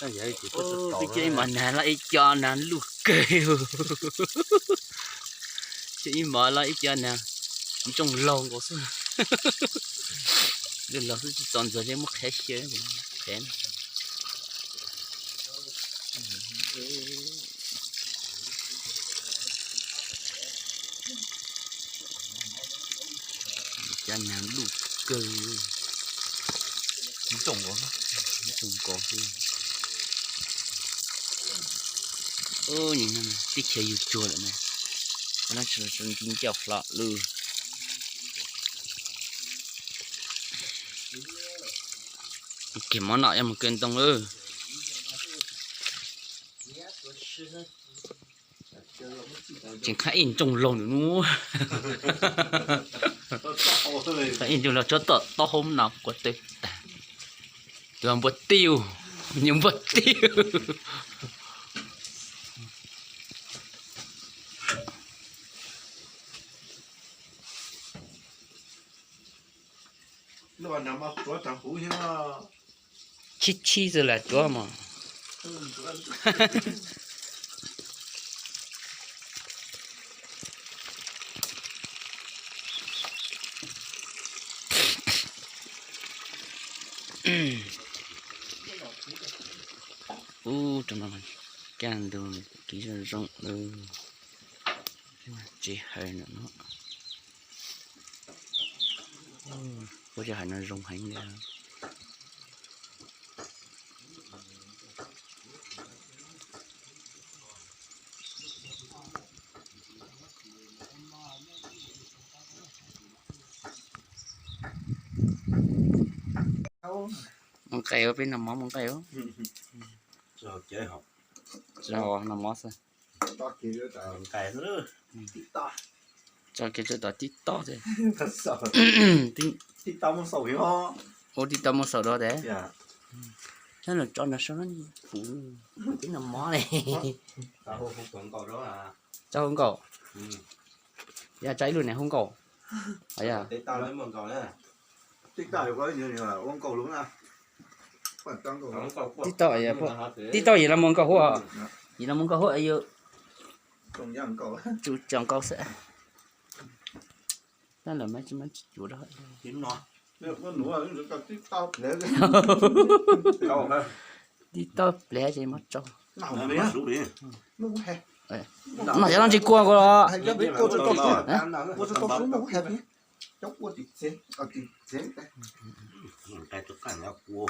Cia ib mov nag los ib co nag luj kawg. Cia ib mov los ib co nag ntsoog laug nkaus xwb. Luj laug xwb tsis txaus ntxuag li muab qhiav xyaw, qhiav. Cov nag luj kawg. Ntsoog nkaus xwb. Teb chaws yug tsuag lawm na, nti ncauj hlo lawm. Kiag mov noj yuav mus kaw ntoo lawm. Tseem qhab ib ntsoog laug nws nub. Qhab ib ntsoog laug tsuab tom taub hau no quav tawv tag. Tus npua tiu, nyuag npua tiu. Chib chib xwb las tsuav mas. Ub, rau no kaj ntug kev zoo zoo lawm. Tsis hais no, puab tsis hais no zoo heev li. Mus nqaij, peb noj mov mus nqaij. Tsis haus, noj mov xwb. Tso kiag tsawv tom tib tob thiab. Ua tib tob muab xaus rau tes. Sab nws tso nrog sab no puv, twb noj mov li. Tso hauv nkaus. Yog tso ib lub niag hauv nkaus. Yog. Tib toj yim los muag nkaus huab, yim los muag nkaus huab yus tsum tso nkaus xwb. Tab lawm mas tsis muab tsis cuav rau. Tib toj plev ces muab tsau. No yog no tsis kua nkaus los.